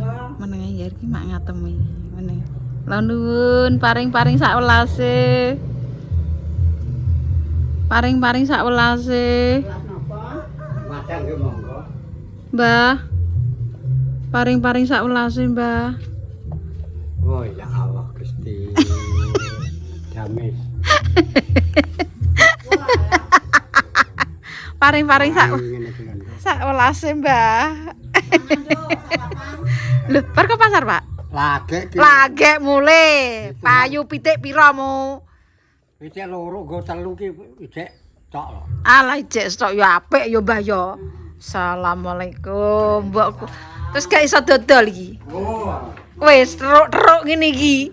Monggo. Menenge ya iki mak ngatemi. Meneng. Lah nuwun paring-paring sak welase. Paring-paring sak welase. Kelas napa? Madang nggih monggo. Mbah. Paring-paring sak welase, Mbah. Oh ya Allah Gusti. Damis. Paring-paring sak Ngene iki lho. sak welase, Mbah. Mangan yo, sarapan. Lho, bar ke pasar, Pak? Lagek ki. Lagek mule. Payu pitik pira mu? Pitik loro nggo telu ki ijek tok lho. Alah ijek stok yo apik yo Mbah yo. Assalamualaikum, mbokku. Terus gak iso dodol iki. Oh. Wis teruk-teruk ngene iki.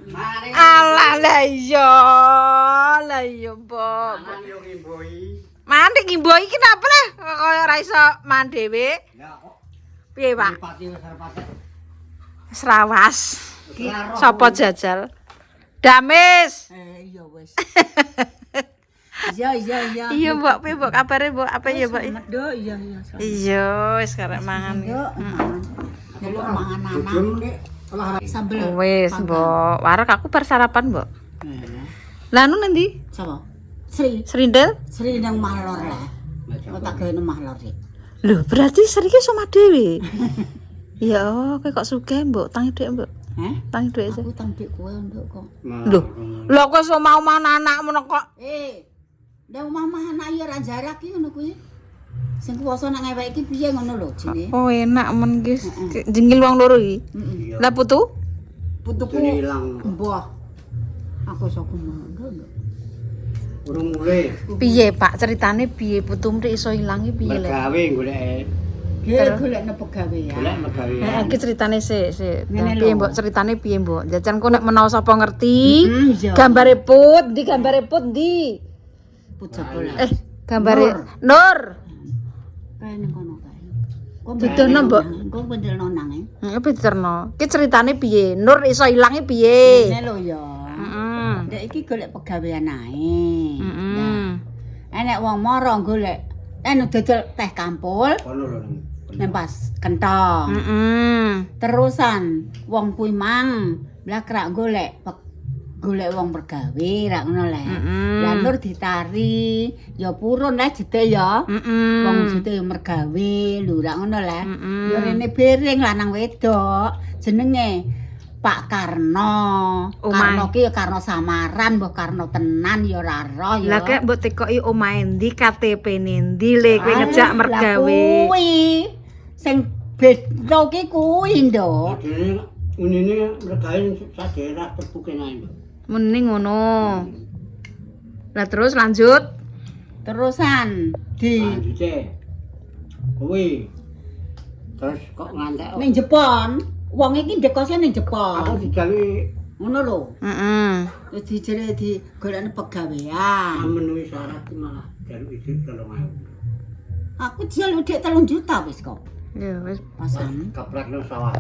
Alah lah iya. Lah iya, Mbok. Mangan yo ngimboi. Mandek ngimbo iki napa lah kaya ora iso man dhewe. Ya kok Piye, Pak? pati wis arep patek. Serawas. Sapa jajal? Damis. Iya wis. Iya iya iya. Iya, Mbok, piye Mbok kabare, Mbok? Apa ya, Mbok? Selamat, Dok. Iya iya. selamat. Iya, wis karek mangan. Yuk, mangan. Nyeluk mangan anak. Bojomu nek olahraga Sambel. Wis, Mbok. Wareg aku bar sarapan, Mbok. Eh, Lah anu nanti? Sapa? Sri. Serindel? Sri nang omah lor lah. Kok tak gawe nang omah lor sih. Loh, berarti Sri ki sama dhewe. Ya, oh, kowe kok sugih, Mbok? Tangi dhuwit, Mbok. Heh? Tangi dhuwit aja. Aku tang dik kowe nduk kok. Loh, lho kok iso mau-mau anak ngono kok. Eh, nang omah-omah anak ya ora jarak ki ngono kuwi. Sing kuwasa nang ngewek iki piye ngono lho jenenge. Oh, enak men ki. Jengil wong loro iki. Heeh. Lah putu? Putuku Putune ilang. Mbah. Aku iso kumaha nduk. Urung mulih. Piye, Pak? Ceritane piye putu mrek iso ilangi piye le? Mergawe golek Ge golekne pegawean. golek mergawe. Heeh, iki ceritane sik, sik. Ngene Piye lho. mbok ceritane piye mbok? Jajan kok nek menawa sapa ngerti? Iya. Gambare put, ndi gambare put ndi? Put sapa lah. Eh, gambare Nur. Kae ning kono kae. Kok Didono, Mbok? Kok pendelno nang e. Heeh, diterno. Ki ceritane piye? Nur iso ilangi piye? Ngene lho ya. Heeh. Ndek iki golek pegawean ae. Heeh. Enek wong mara golek anu dodol teh kampul Kono lho nang. nang pas kentong. Heeh. Terusan wong kuwi mang mlakrak golek golek wong mergawe rak ngono le. Heeh. Lah Nur ditari, ya purun lah jete ya. Heeh. Wong jete ya mergawe lho rak ngono le. Heeh. Ya rene bering lanang wedok jenenge Pak Karno. Omahe. Karno ki ya Karno samaran mbah Karno tenan ya ora roh ya. Lah kek mbok tekoki omahe ndi KTP-ne ndi le kowe ngejak Lah mergawe. kuwi sing beda ki kuwi, Nduk. Dadine unine mergawe sak daerah tepuke nae. Mending ngono. Lah terus lanjut. Terusan di Lanjute. Kuwi. Terus kok ngantek ning Jepon, wong iki ndekose ning Jepon. aku dijaluki Ngono lho. Heeh. Terus dijere di golekne pegawean. memenuhi syarat ki malah jaluki duit 3.000. Aku jaluk dhek 3 juta wis kok. Ya wis. Pasan Keplek nang sawah.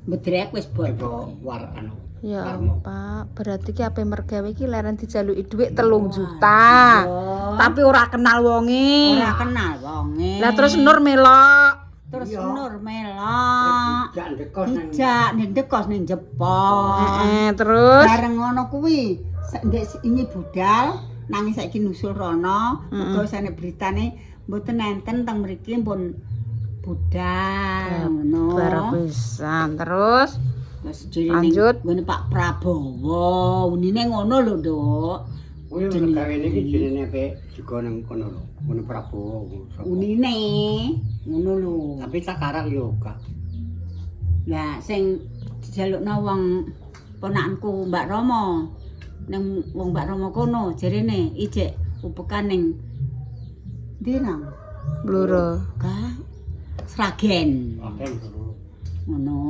bedrek wis Tiba bodoh. war anu. Ya Karmo. Pak, berarti ki ape mergawe ki leren dijaluki dhuwit 3 juta. Iya. Tapi ora kenal wonge. Ora kenal wonge. Lah terus Nur melok. Terus Iya. Nur melok. Dijak ndekos nang Dijak ndekos ning Jepon. Heeh, terus Bareng ngono kuwi, ndek ini budal nanging saiki nusul rono, mergo wis ana beritane mboten enten teng mriki pun budal ngono. bar pisan. Terus Wis jere Lanjut. ning nggone Pak Prabowo, unine ngono lho, Nduk. Kuwi mergawe iki jenenge pe juga nang kono lho. Ngono Prabowo. sapa. Unine ngono lho. Tapi tak karang yo gak. Lah sing dijalukno wong ponakanku Mbak Romo ning wong Mbak Romo kono jarene ijek upekan ning ndi nang? Bluro. Gak Sragen. Oke dulu. Ngono.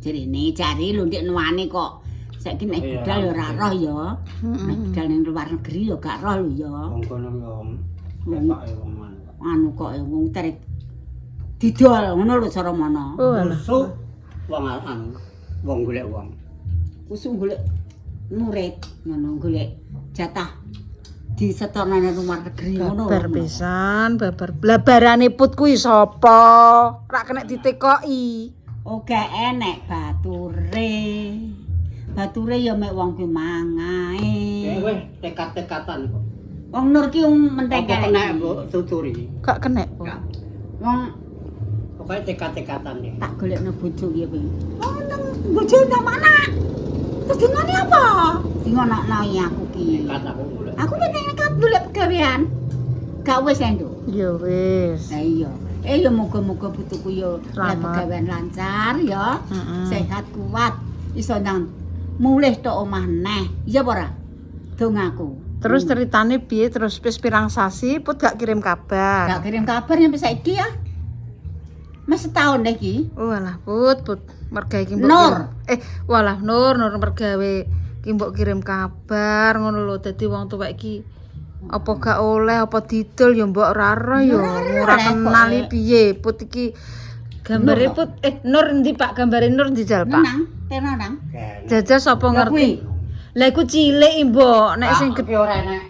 Jarene cari lho ndek nuane kok. Saiki nek Iya, budal ya ora roh ya. Heeh. Nek budal ning luar negeri ya gak roh lho ya. Wong kono yo Wong ketoke wong anu. anu kok ya wong tarik didol ngono lho cara mono. Oh, alah. Busuk wong anu wong golek wong. Kusuk golek murid ngono golek jatah disetorno nang luar negeri ngono. Babar pisan, babar. Lah barane put kuwi sapa? Rak kena ditekoki. Oke enek bature. Bature ya mek wong kuwi mangae. Ya wis tekad-tekatan kok. Wong Nur ki wong mentek Apa kena mbok tuturi? Gak kena, Po. Gak. Wong Pokoke tekad-tekatan ya. tak golekno bojo ki kowe. Wong nang bojo nang mana? Terus dingone apa? Dingonokno aku ki. Nekat aku golek. Aku pengen nekat golek pegawean. Gak wis endo. Ya wis. Lah iya. Eh ya muga-muga putuku ya oleh Selamat. pegawean lancar ya. Heeh. Sehat kuat iso nang mulih tok omah neh. Iya apa ora? Dongaku. Terus ceritane piye terus wis pirang sasi Put gak kirim kabar. Gak kirim kabar nyampe saiki ya. Mas setahun deh iki. Oh alah Put, Put mergawe iki mbok Nur. Walah Nur, Nur mergawe iki mbok kirim kabar ngono lho dadi wong tuwek iki apa gak oleh apa didol ya mbok ora ora ya Ya ora ora oleh kok, kenal eh. piye Put iki gambare Nur kok. Put Nur endi Pak gambare Nur ndi jal Pak Nang, teno nang. Kene. Jajal sapa Lah ngerti kuwi. Lah iku cilik mbok nek sing gedhe ora enek.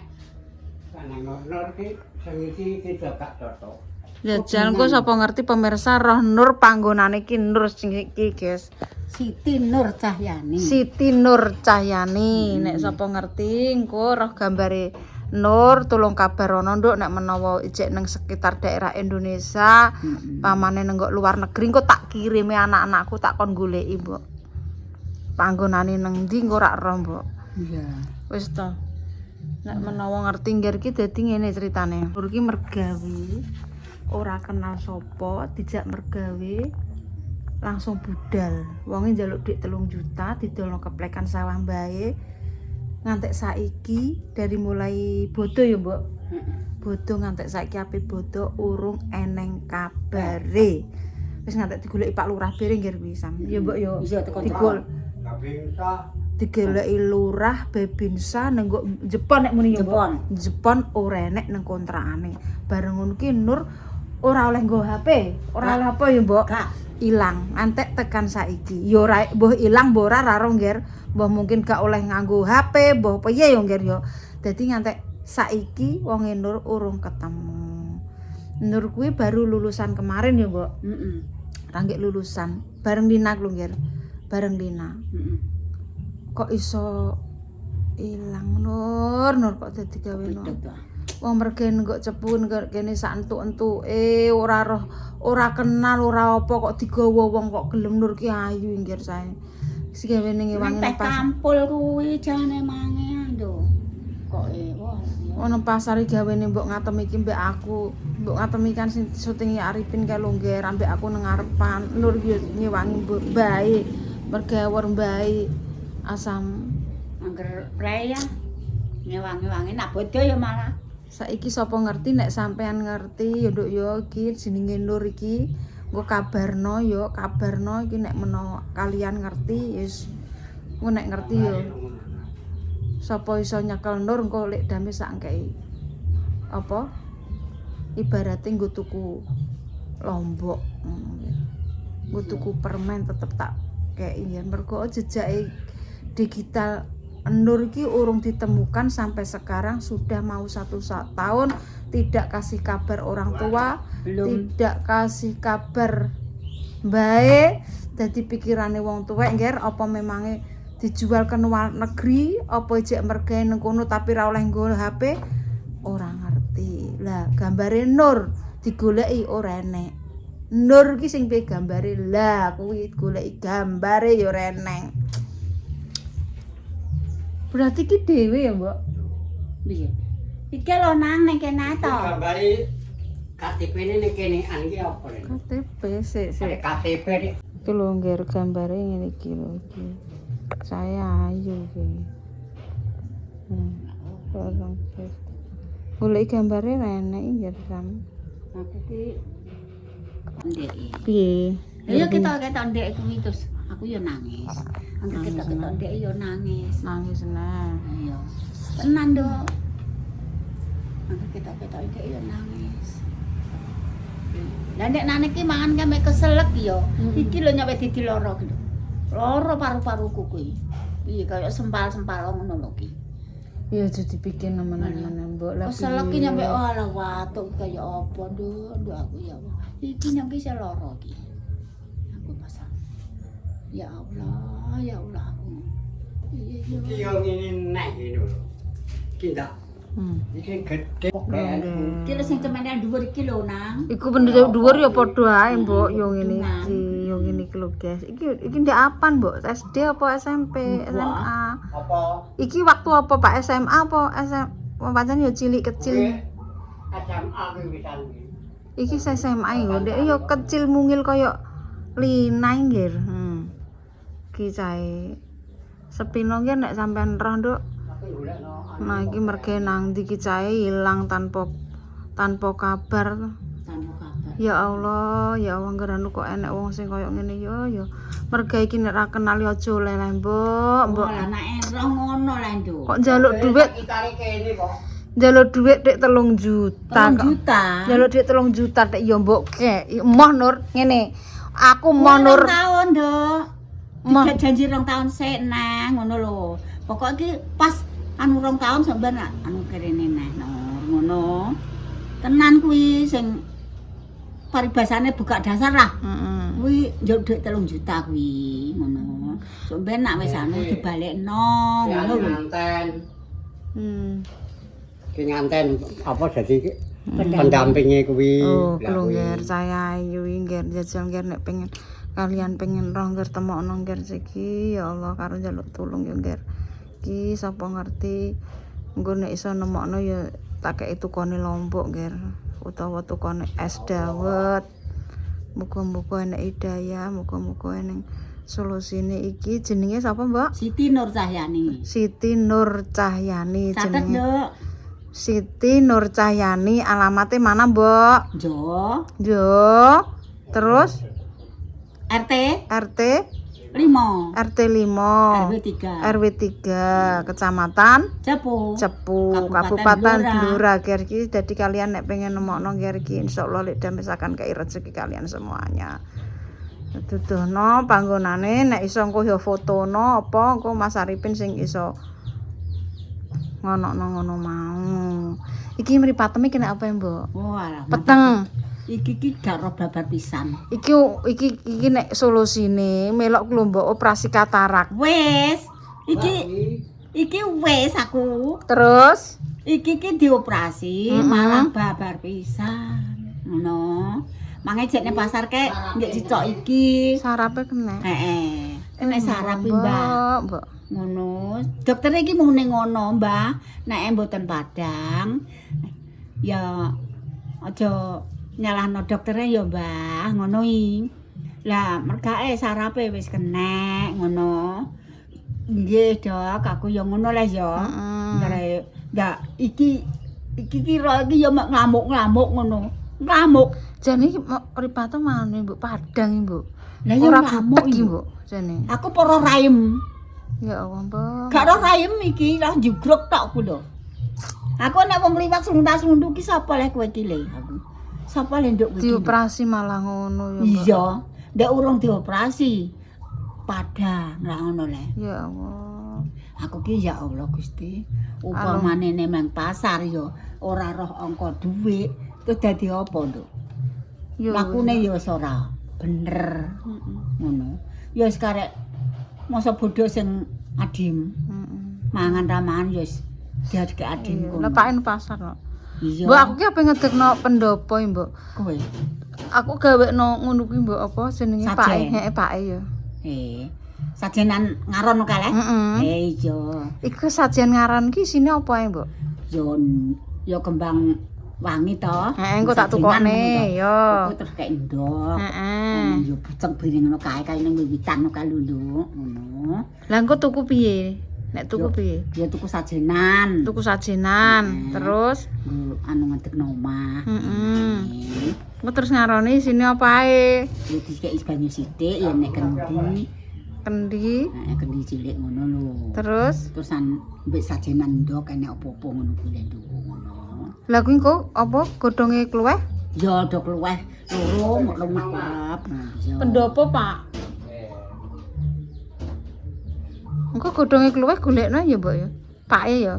Nang ngono iki sing iki iki gak cocok. Jajal engko sapa ngerti pemirsa roh Nur panggonane iki Nur sing iki guys. Siti Nur Cahyani. Siti Nur Cahyani nek sapa ngerti engko roh gambare Nur tolong kabarono nduk nek menawa ijek nang sekitar daerah Indonesia pamane nang luar negeri engko tak kirimi anak-anakku tak kon goleki mbok panggonane nang ndi engko rak roh mbok. Iya. Wis to. Nek menawa ngerti ngger iki dadi ngene ceritane. Nur iki mergawe ora kenal sapa, dijak mergawe langsung budal. Wonge njaluk dhuwit 3 juta didolno keplekan sawah mbae. Ngantek saiki dari mulai bodo ya, Mbok. Bodo ngantek saiki ape bodo urung eneng kabare. Wis ngantek digoleki Pak Lurah bareng ngger kuwi Sam. Ya Mbok ya. Iya, teko Digol Gak bisa. digoleki lurah Babinsa nang nggo Jepon nek muni ya Mbok. Jepon. Jepon ora enek nang kontrakane. Bareng ngono ki Nur ora oleh nggo HP, ora oleh apa ya Mbok. Gak. Ilang antek tekan saiki. Ya ora mbuh ilang mbuh ora ora ngger, mbuh mungkin gak oleh nganggo HP, mbuh piye ya ngger ya. Dadi ngantek saiki wonge Nur urung ketemu. Nur kuwi baru lulusan kemarin ya, Mbok. Heeh. Ranggek lulusan bareng Lina lho ngger. Bareng Lina. Heeh. Kok iso ilang Nur, Nur kok dadi gawe Nur. Biduk to. Wong merge nggok cepu kene sak entuk-entuke ora roh, ora kenal, ora apa kok digawa wong kok gelem Nur ki ayu inggir sae. Sing gawe ning ngewangi Teh nang pasar. kampul kuwi jane mange lho. Kok e wah. Ono pasar iki gawene mbok ngatem iki mbek aku. Mbok ngatem iki kan sing syutinge Arifin kae lho ngger ambek aku nang ngarepan. Nur ki yo ngewangi mbok bae. Mergawur bae asam. Angger prei ya. Ngewangi-wangi nak bodo ya malah. Saiki sapa ngerti nek sampean ngerti ya nduk ya iki jenenge Nur iki engko kabarno ya kabarno iki nek menawa kalian ngerti wis engko nek ngerti ya sapa iso nyekel Nur engko lek dame sak ngkei apa ibarate nggo tuku lombok ngono kuwi. Nggo tuku permen tetep tak kei ya mergo jejake digital Nur iki urung ditemukan sampai sekarang sudah mau 1 tahun tidak kasih kabar orang tua, Belum. tidak kasih kabar bae. Dadi pikirane wong tuwek ngger apa memange dijual ke luar negeri apa ijek mergawe nang kono tapi ra oleh nggo HP ora ngerti. Lah gambare Nur digoleki ora enek. Nur ki sing piye gambare? Lah kuwi goleki gambare ya ora eneng. Berarti ki dhewe ya, Mbok? Piye? Iki lho nang ning kene to. Gambare KTP ini ning kene an iki apa nih? KTP sik sik. KTP nih. Iki lho ngger gambare ngene iki lho iki. Saya ayu iki. Tolong guys. Golek gambare ra enek ngger Sam. Aku ki ndeke. Piye? Ya ketok-ketok ndek kuwi terus aku ya nangis. Angger ketok-ketok ndek ya nangis. Nangis nah. Iya. Tenan, Dok. Angger ketok-ketok ndek ya nangis. Lah nek nane ki mangan kame keselek ya. Iki lho nyampe dadi lara ki lho. Lara paru-paruku kuwi. Piye kaya sempal-sempal ngono lho ki. Ya aja dipikir nemen-nemen Mbok. Lah Keselek ki piye? nyampe oh alah watuk kaya apa, Nduk, Nduk aku ya Allah. Iki nyampe isih lara ki. Aku pasang. Ya Allah, ya Allah aku. Iya iya. Iki yo ngene neh ngene lho. Iki ndak iki gedhe kok Iki lho sing cemenan dhuwur iki lho nang. Iku penduduk dhuwur ya padha ae, Mbok, yo ngene iki, yo ngene iki lho, guys. Iki iki ndek apan, Mbok? SD apa SMP, SMA? Apa? Iki waktu apa, Pak? SMA apa SM? Wong pancen yo cilik kecil. SMA kuwi wisan iki. Iki SMA yo, ndek yo kecil mungil kaya Lina nggih. Iki cahe. Sepino nggih nek sampean roh, Nduk. Aku golekno. Nah, iki merge nang ndi iki cahe ilang tanpa tanpa kabar. Tanpa kabar. Ya Allah nggeranu kok enek wong sing kaya ngene ya ya. Merga iki nek ra kenal ya aja oleh Mbok, Mbok. Oh, lah nek roh ngono lah, Nduk. Kok njaluk dhuwit, Ditarik kene kok. njaluk dhuwit dik 3 juta 3 kok. juta. Njaluk dhuwit 3 juta dik ya mbok kek. Emoh Nur, ngene. Aku emoh Nur. Rong tahun, Nduk. Emoh. Tiga janji 2 tahun sik nang ngono lho. Pokok iki pas anu 2 tahun sampean anu kirene neh Nur ngono. Tenan kuwi sing paribasane buka dasar lah. Kuwi njaluk dhuwit 3 juta kuwi ngono. Sampeyan nak wis anu dibalekno ngono lho. Nganten. Ki nganten apa dadi pendampinge kuwi. Oh, Lah kulo kuwi. ngger saya ayu ngger jajal ngger nek pengen kalian pengen roh ngger temokno ngger siki ya Allah karo njaluk tulung ya ngger. Iki sapa ngerti engko nek iso nemokno ya tak kei tukone lombok ngger utawa tukone es dawet. Muga-muga enek hidayah, muga-muga eneng solusine iki jenenge sapa, Mbok? Siti Nur Cahyani. Siti Nur Cahyani Catet, jenenge. Nduk. Siti Nur Cahyani, alamatnya mana, Mbok? Jo Yo. Terus RT RT 5 RT 5 RW 3 RW 3 Kecamatan Cepu Cepu Kabupaten Kabupaten Blora. Blora ger iki. Dadi kalian nek pengen nemokno ger iki insyaallah lek misalkan kei rezeki kalian semuanya. Duduhno panggonane nek iso engko ya fotono apa engko Mas Arifin sing iso ngonokno ngono mau. Iki mripateme kena apa ya, Mbok? Walah, Peteng. Iki iki gak roh babar pisan. Iki iki iki nek solusine melok kelompok operasi katarak. Wis, iki iki wis aku. Terus Iki iki dioperasi malah babar pisan. Ngono. Mange jek ning pasar kek nggek cicok iki. Sarape kena. Heeh. Kena sarap Mbak. Mbok, Mbok. Ngono. Dokter iki muni ngono, Mbah. Nek mboten padang ya aja nyalahno doktere ya, Mbah, ngono i. Lah, mergake sarape wis kenek ngono. Nggih, Dok, aku ya ngono lah ya. Ndare, ndak iki iki kira iki ya mek ngamuk-ngamuk ngono. Ngamuk. Jane iki mripate mane, Mbok, padang Mbok. Lah ya Ora ngamuk butek iki, iki. Mbok, jane. Aku para raim. Ya Allah, Mbok. Gak roh raim iki, lah jugruk tok ku lho. Aku nek wong liwat slunta-sluntu ki sapa leh kowe iki le aku. Sapa le nduk kowe iki? Dioperasi malah ngono ya, Mbok. Iya, ndek urung dioperasi. Padang lah ngono le. Ya Allah. Aku ki ya Allah Gusti, upamane nang pasar ya ora roh angka dhuwit, terus dadi apa, Nduk? Ya Lakune ya wis ora bener ngono. Ya wis karek masa bodho sing adim, mangan ra mangan ya wis diadeke adim Iya, kono. lah Pak pasar kok. Iya. Mbok aku ki ape ngedekno pendopo Mbok. Kowe. Aku gawekno ngono kuwi Mbok apa jenenge Pak Sajen. Heeh Pak ya. Eh, sajenan ngaron kae. Heeh. Eh iya. Iku sajian ngaran ki isine apa ae, Mbok? Yo yo kembang wangi to. Heeh, engko tak Sajenan tukokne ngono to. yo. Aku terus kayak ndok. Heeh. Yo buceng biring ngono kae kae ning wiwitan kae lho Nduk, ngono. Lah engko tuku piye? Nek tuku Yo. piye? Ya tuku sajenan. Tuku sajenan, terus Nggo anu ngedekno omah. Heeh. Engko terus ngarone isine apa ae? Ya dikeki banyu sithik ya nek kendi. Kendi, Heeh, kendi cilik ngono lho. terus Terusan mbek sajenan ndok enek apa-apa ngono kuwi lho Nduk, ngono. lah kuwi engko apa godhonge kluweh? Ya do kluweh loro mok lemah kerep. Nah, iya. Pendopo, Pak. Engko godhonge kluweh golekno ya, Mbok ya. Pake ya.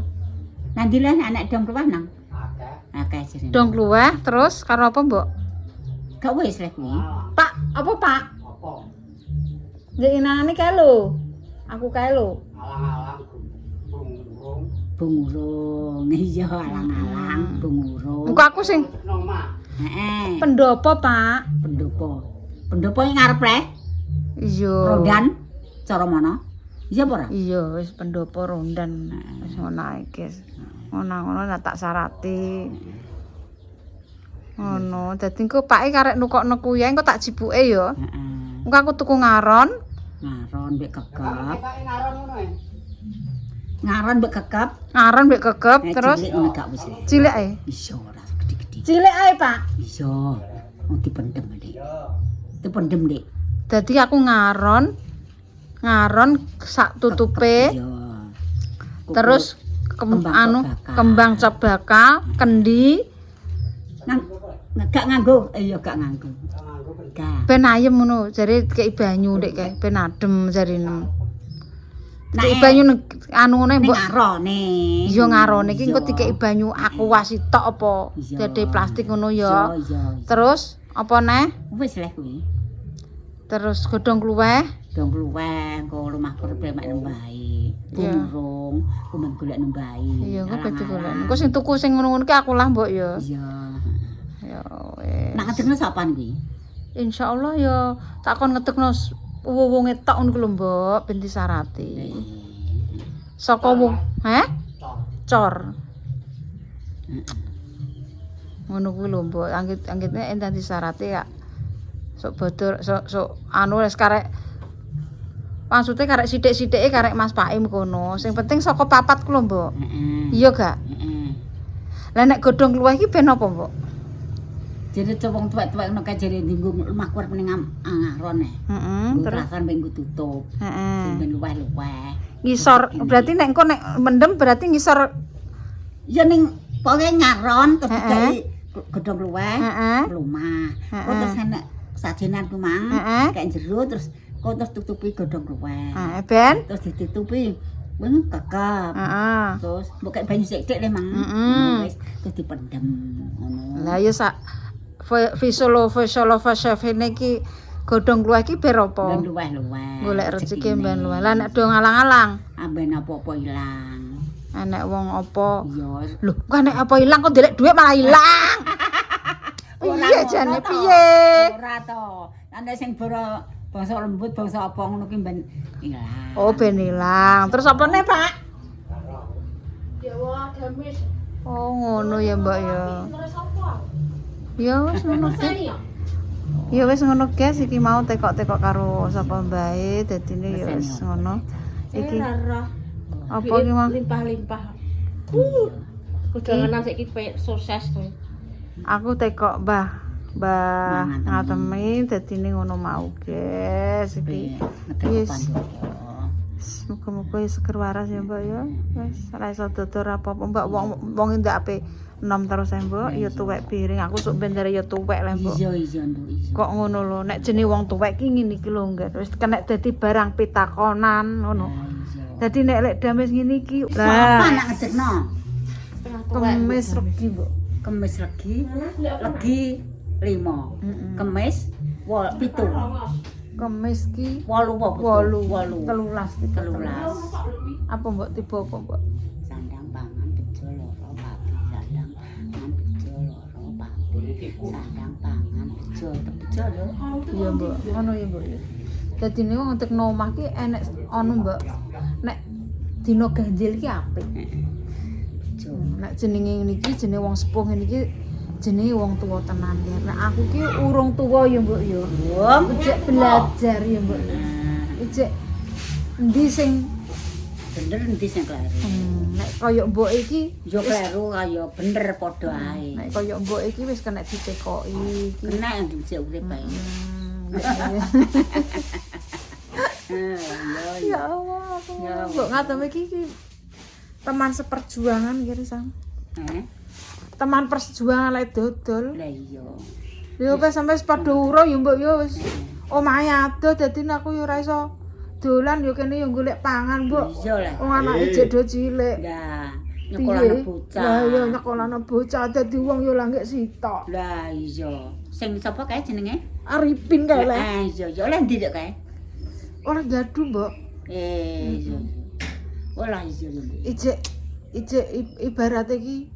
Nanti lah anak dong kluweh nang. Akeh. Akeh jarene. Dong kluweh terus karo apa, Mbok? Gak wis lek kuwi. Pak, apa, Pak? Apa? Ndek inanane kae lho. Aku kae lho. Alang-alang bung-burung. Bungurung. Iya, alang-alang bungurung. Engko aku sing Nang omah. Heeh. pendopo, Pak. Pendopo. Pendopo ing ngarep le. Iya. Rondan cara mana? Iya apa ora? Iya, wis pendopo rondan. Wis ngono ae, guys. Ngono-ngono lah tak sarati. Ngono, dadi engko pake karek nukokno kuwi engko tak jipuke ya. Heeh. Engko aku tuku ngaron. Ngaron mbek kekep. Ketoke ngaron ngono e. Ngaron mbek kekep. Ngaron mbek kekep terus Cilik ngono gak wis. cilik ae. Iya ora gede-gede. Cilik ae, Pak. Iya. Wong dipendem, Dik. Dipendem, Dik. Dadi aku ngaron. Ngaron sak tutupe. Iya. Terus kembang anu cok bakal. Kembang cok bakal, kendi Nang gak nganggo, iya gak nganggo. Gak. Ben ayem ngono, jare kei banyu ndek kae, ben adem jarine. Nah, Dikei banyu anu ngene ning mbok. ngarone. Iya ngarone iki engko Iya. dikei banyu aqua sitok apa Iya. dadi plastik ngono Iya, ya. iya. Iya. Terus apa neh? Wis leh kuwi. Terus godhong kluweh. Dong luweh engko rumah kerep mek nembahi. Iya. Bungurung, kumen golek nembahi. Iya, engko ben digolek. Alang-alang. Engko sing tuku sing ngono-ngono ki aku lah mbok ya. Iya. Ya wis. Nak ngedekno sapa kuwi? Insyaallah ya tak kon ngedekno wong-wonge tok ngono ku lho mbok ben disarati. Saka wong, heh? Cor. Ngono kuwi lho mbok, anggit-anggitne endah disarati ya. Sok bodor sok sok anu wis karek maksudnya karek sithik-sithike karek Mas Paim kono. Sing penting saka papat ku lho mbok. Heeh. Iya gak? Heeh. Lah nek godhong kluweh iki ben apa mbok? Jadi wong tuwek-tuwek ngono kae jare nggo lemah kuwi ning ngaron e. Heeh, Terus terus ben nggo tutup. heeh. Ben luweh-luweh. Ngisor berarti nek engko nek mendem berarti ngisor Ya ning pokoke ngaron terus Heeh. dikai godhong luweh. Heeh. Lumah. Kok Heeh. terus enek sajenan ku mang, Heeh. kayak jero terus kok terus tutupi godhong luweh. Heeh, ben. Terus ditutupi wong kekep. Heeh. Terus mbok kek banyu sithik le mang. Mm-mm. Wis terus dipendem ngono. Lah ya sak visolo visolo visofene iki godhong kluweh iki ber apa? Ben luweh-luweh. Golek rezeki ben luweh. Lah nek do ngalang-alang, Amben apa-apa ilang. enek wong apa? Iya. Lho, kok nek apa ilang kok ndelek dhuwit malah ilang. Ora Piye ngono jane to. piye? Ora to. Nek sing boro bangsa lembut, bangsa apa ngono ki ben ilang. Oh, ben ilang. Terus apa nih, Pak? Ya wah, gamis. Oh, ngono ya, Mbak ya. Terus apa? Ya wis ngono guys. Ini ya. Ya wis ngono guys, iki mau tekok-tekok karo sapa mbae, dadine ya wis ngono. Iki apa iki mau? Limpah-limpah. Kudangan saiki sukses kowe. Aku tekok Mbah Mbah Mbah Ngatemi dadine ngono mau guys iki. Yes. Yes. Muga-muga ya seger waras ya Mbak ya. Wis ora iso dodol apa-apa Mbak wong wong ndak ape enom terus ya Mbak ya tuwek piring aku sok ben ya tuwek lah Mbak. Iya iya nduk iya. Kok ngono lho nek jenenge wong tuwek ki ngene iki lho nggak wis kena dadi barang pitakonan ngono. Lah, iya. Dadi nek lek dames ngene iki Sapa lah nak ngedekno? kemis regi Mbok. Kemis legi, legi 5. Mm-mm. Kemis 7. Kemis ki 8 apa pitu? 8 8. 13 13. Apa mbok tiba apa mbok? Sandang pangan bejo loro pati, sandang pangan bejo loro pati, sandang pangan bejo bejo lho. Iya mbok, ngono ya mbok ya. Dadi niku ngetekno omah ki enek anu mbok. Nek dina ganjil ki apik. Bejo. Nek jenenge ngene iki jenenge wong sepuh ngene iki jenenge wong tuwa tenan ya. Nek aku ki urung tuwa ya mbok ya. Wong Ijek belajar ya mbok ya. Ijek endi sing bener endi sing kleru? Nek kaya mbok iki Yo kleru kaya bener padha ae. nek kaya mbok iki wis kena ditekoki iki. Kena yang dicek urip ae. Iya Ya iya. Allah, aku Ya Allah. mbok ngatem iki iki teman seperjuangan kira sang. Eh, Teman perjuangan lek dodol. lah iya. Ya wis sampe padha ura ya mbok ya wis. Omahe adoh dadi aku ya ora iso dolan ya kene ya golek pangan mbok. Iya lah. Wong anake jek do cilik. Lah, Piye? nyekolahno bocah. Lah iya nyekolahno bocah dadi wong ya langgek sitok. Lah iya. Sing sapa kae jenenge? Arifin kae lek. Ah iya, ya oleh ndi dek kae? Ora jadu, Mbok. Eh, iya. Olah iya lho. Ijek ijek ibarat iki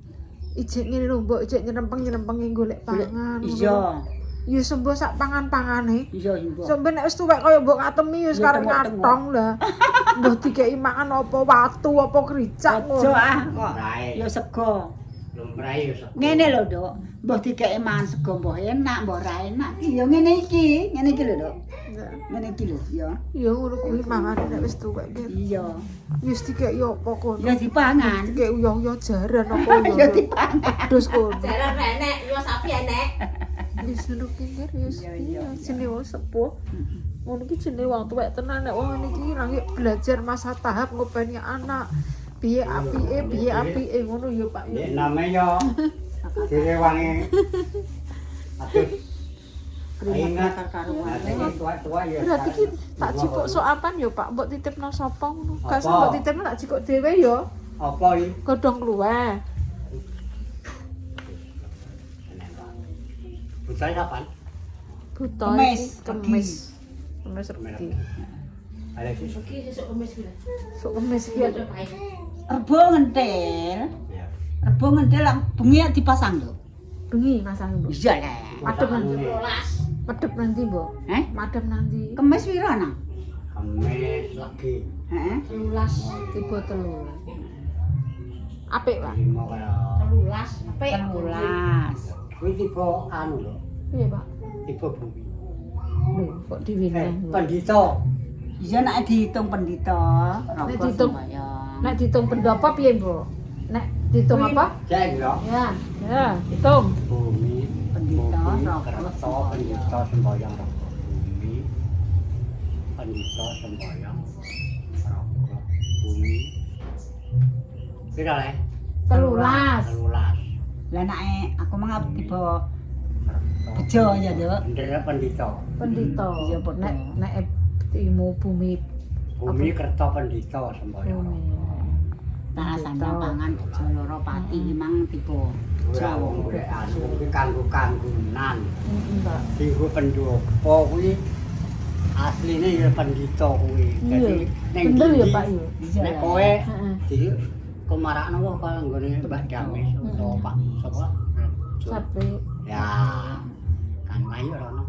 ijek ngene lho, Mbok, ijek nyerempeng-nyerempengi golek pangan. Iya. Ya sembuh sak pangan-pangane. Iya, Mbok. Sampe nek wis tuwek kaya mbok katemi wis Ya, karep tengok-tengok. ngatong lah. Mbah dikeki mangan apa watu apa kricak Aja ah kok. Lumrahe. Ya sego. Lumrahe ya sego. Ngene lho, Nduk. Mbah dikeki mangan sego mbah enak, mbah ora enak. Ya ngene iki, ngene iki lho, Nduk. Ngene iki lho, ya. Ya ngono kuwi mangane nek wis tuwek ki. Iya. Wis dikeki apa kono. Ya dipangan. Dikeki uyoh-uyoh jaran apa Ya dipangan. Wedhus kono. Jaran enek, yo sapi enek. Wis ngono ki Nger, wis Iya, iya, jenenge wong sepuh. Ngono ki jenenge wong tuwek tenan nek wong ngene iki lagi belajar masa tahap ngopeni anak. Piye apike, piye apike ngono ya Pak. Nek name yo direwangi. Atus. Ingat Karuan. tua-tua ya. Berarti ki tak jipuk sok apan ya Pak, mbok titipno sapa ngono. Gak Apa? usah mbok titipno tak jikuk dhewe ya. Apa iki? Godhong kluweh. Budal kapan? Buta Kemis, iki, kemis. Kemis regi. Ada sih. Iki sesuk kemis kuwi. Sok kemis iki. Iya, cobain. Rebo ngentil. Ya. Rebo ngentil lak bengi dipasang lho. Bengi masang mbok. Iya lah. Madep nanti. Rolas. Madep nanti mbok. Eh? Madep nanti. Kemis piro nang? Kemis lagi. Heeh. 13. Tiba telu. Apik, Pak. Lima karo. 13. Apik. 13. Kuwi tiba anu lho, Piye, Pak? tiba bumi. Lho, kok diwineh. Pendito. Iya nek dihitung pendito, Nek dihitung- Nek dihitung pendopo piye, Mbok? Nek dihitung apa? Jek lho. Ya, ya, hitung. Bumi, Pendito, bumi, rogo, kerto, pendito semboyong rogo. Bumi, pendito semboyong rogo. Bumi. Pira le? 13. 13. Lah nek aku mangap tiba Kerto. bejo ya, Nduk. Bendera pendito. Pendito. Iya, padha. Nek nek ilmu bumi Bumi kerto pendito semboyong bumi. rogo. Tanah sandang pangan bejo loro pati mang tiba Ora wong golek anu kuwi kanggo-kanggonan. Heeh, Pak. Dinggo pendopo kuwi asline ya pendito kuwi. Iya. Dadi ning Bener ya, ndi- Pak ya. Iya. Nek kowe Heeh. di kemarakno wae kaya nggone Mbak Damis utawa Pak sapa? Sapi. Ya. Kan ayo rono.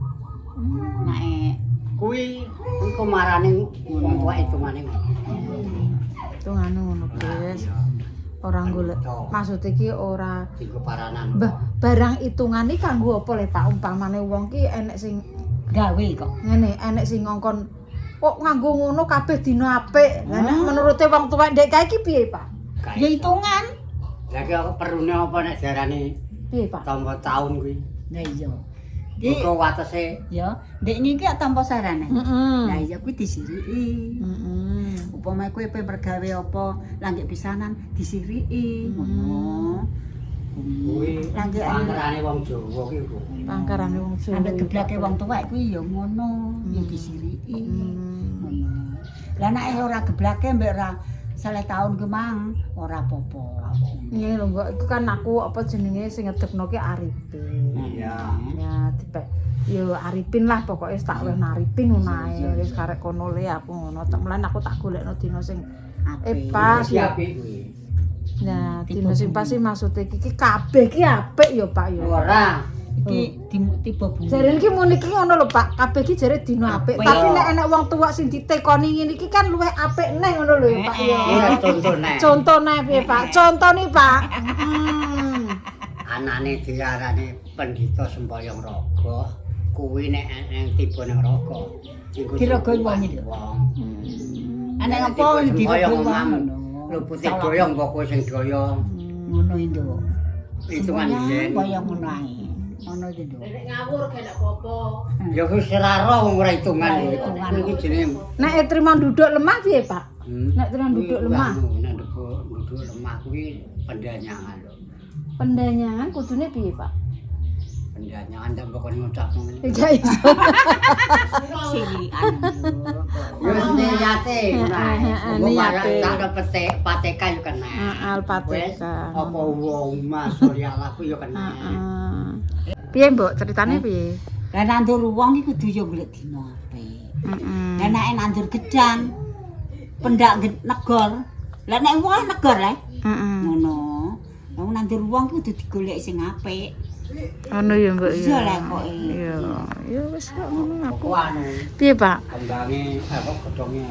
Nek Kuwi kuwi kemarane wong tuwa hitungane ngono. Hitungane ngono, Guys. Ora golek. Maksud iki ora Dinggo paranan. Mbah, barang hitungane kanggo apa le Pak? Umpamane wong ki enek sing gawe kok. ngene, enek sing ngongkon kok nganggo ngono kabeh dina apik. Lah nek menurute wong tuwek ndek kae iki piye, Pak? Gak Ya iso. hitungan. Lah ki aku perune apa nek diarani Piye, Pak? tampa taun kuwi. Lah iya. Di Muga watese ya, ndek iki tanpa sarana. Heeh. Lah iya kuwi disiriki. Heeh. Upama kowe pe mergawe apa langgek pisanan disiriki ngono. kuwi Langgek pangkerane wong Jawa kuwi kuwi. Pangkarane wong Jawa. ambek geblake wong tuwek kuwi ya ngono, ya disiriki. Ngono. Lah nek ora geblake mbek ora seleh taun ku mang ora apa-apa. Ngene lho, Mbok, iku kan aku apa jenenge sing ngedekno ki Arifin. Iya. Ya, dipek yo Arifin lah pokoknya tak weh Arifin ngono ae. Wis karek kono le aku ngono. Tak mlen aku tak golekno dina sing Apik. pas Iki ya. apik kuwi. Nah, dina sing pas sih maksude iki iki kabeh ki apik ya, Pak ya. Ora. Iki tiba bumi. Jarene iki muni iki ngono lho, Pak. Kabeh iki jare dina apik. Apik. Tapi nek enek wong tuwa sing ditekoni ngene iki kan luwih apik neh ngono lho ya, Pak ya. Iya contone. Contone piye, Pak? Contone, Pak. Anane diarani pendhita semboyong raga, kuwi nek ning tiba ning raga. Dienggo Diragoi wong iki lho. Wong. Ana Nek apa tiba diragoi semboyong wong omahmu. ngono. Lupute doyong mbok kowe sing doyong. Ngono itu. Hitungan biyen. Kaya ngono ae. Ngono iki lho. Nek ngawur gak enak apa-apa. Ya kuwi ora roh wong ora hitungan. Ora hitungan. Kuwi jenenge Nek trimo nduduk lemah piye, Pak? Nek trimo nduduk lemah. Anu, nek nduduk lemah kuwi pendanyangan lho. Pendanyangan kudune piye, Pak? Pendanyangan tak mbok ngucap ngene. Gak iso. Sirikan lho. Ya wis niate. Heeh, Mbok marang niate. tak ada petek, pateka yo kena. Heeh, Wes, pateka. apa wong sholli ala ku yo kena. Heeh. Piye, Mbok? Ceritane piye? Lah nandur wong iki kudu yo golek dina apik. Heeh. Lah nek nandur gedang pendak negor. Lah nek wong negor le. Heeh. Ngono. Wong nandur wong kudu digolek sing apik. Ngono ya, Mbok ya. Iya lah kok. Iya. Ya wis kok ngono aku. Aku anu Piye, Pak? kembange apa godhonge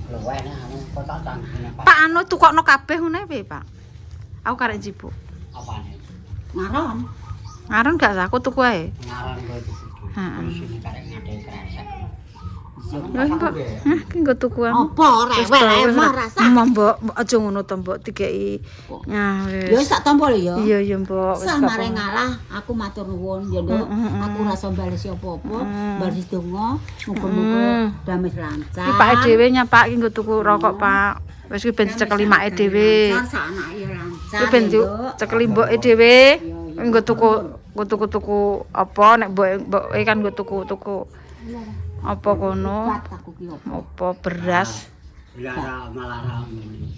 luweh nek anu kok tak tanggune Pak. Pak anu tukokno kabeh ngono piye, Pak? Aku karek njipuk. Apane? Ngaron. Ngaron gak sah, aku tuku ae. Ngaran kowe tuku. Heeh. Polisine karek ngadeg kresek. Lah, Mbok. Hah, ki nggo tuku anu. Apa rewel ae mah rasa. Mbok, Mbok, aja ngono to, Mbok, dikeki. Nah, Ya wis. sak tampa lho ya. Iya, iya, Mbok. Wis Sah gak mare apa-apa. ngalah, aku matur nuwun ya, Nduk. Aku ora iso balesi apa-apa, balesi donga, muga-muga damai lancar. Iki Pak dhewe nyapak iki nggo tuku rokok, Pak. Wis ki ben dicekel limake dhewe. Lancar sak anake ya lancar. Ki ben ya, Nduk. dicekeli mboke dhewe. Nggo tuku nggo tuku-tuku apa nek mboke mboke kan nggo tuku-tuku apa kono Kuat aku ki apa. apa beras. Lara malah ra ngene.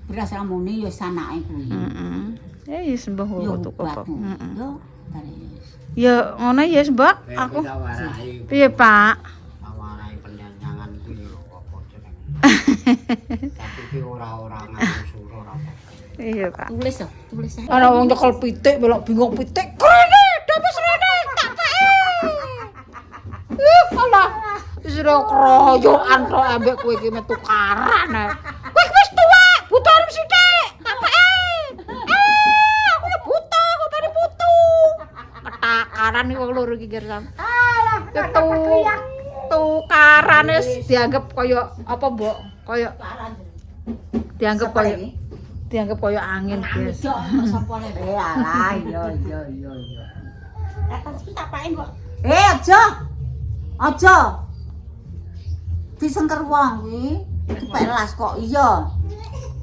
Beras ramune ya sanake kuwi. Heeh. Ya ya sembah Ya nggo tuku apa. obat. Heeh. Yo, taris. Ya ngono ya Mbok, aku. Aku tak warai. Piye, Pak? Tak warai penyanyangan kuwi lho apa jenenge. Tapi ki ora-ora nganggo sura ora apa. Iya, Pak. Tulis to, tulis ae. Ana wong nyekel pitik belok bingung pitik. Krene, dapes rene, tak peke. Allah. Wis ora kroyokan tok ambek kowe iki metu tukaran ae. Kowe wis tuwek, butuh arep sithik, tak peke. Eh, aku ya butuh, aku pengen putu. Ketakaran iki wong loro iki Gersam. Alah, Tukaran wis dianggap kaya apa, Mbok? Kaya dianggap kaya dianggap kaya angin, guys. Sapa le? Eh alah, iya iya iya iya. Atas tak paen kok. Eh aja. Aja. Disengker wong kuwi. Dipelas kok iya.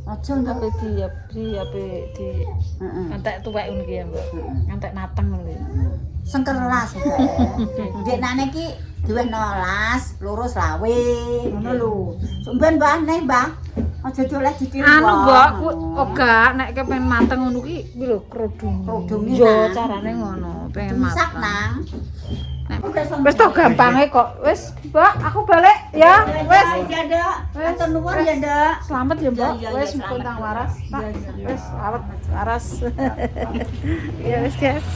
Aja nduk. Tapi di di apa di Heeh. ngantek tuwek ngono iki ya, Mbok. Ngantek mateng ngono iki. Sengker las kok. Ndeknane iki duwehno las, loro selawe, ngono lho. Sumben Mbah neh, Mbah. Aja dioleh ditiru. Anu, wong. Mbok, ku ora nek kepen mateng ngono ki kuwi lho kerudung. Kerudunge, Yo Nang. carane ngono, pengen Dimasak mateng. nang. Wis to gampange kok. Wis, Mbok, aku balik ya. Wis. Ya, Nduk. Wis. Matur nuwun ya, Nduk. Selamat ya, Mbok. Iya, iya, Wis iya, mumpung selamat. waras, Pak. Iya, iya. Wis awet waras. Ya wis, guys.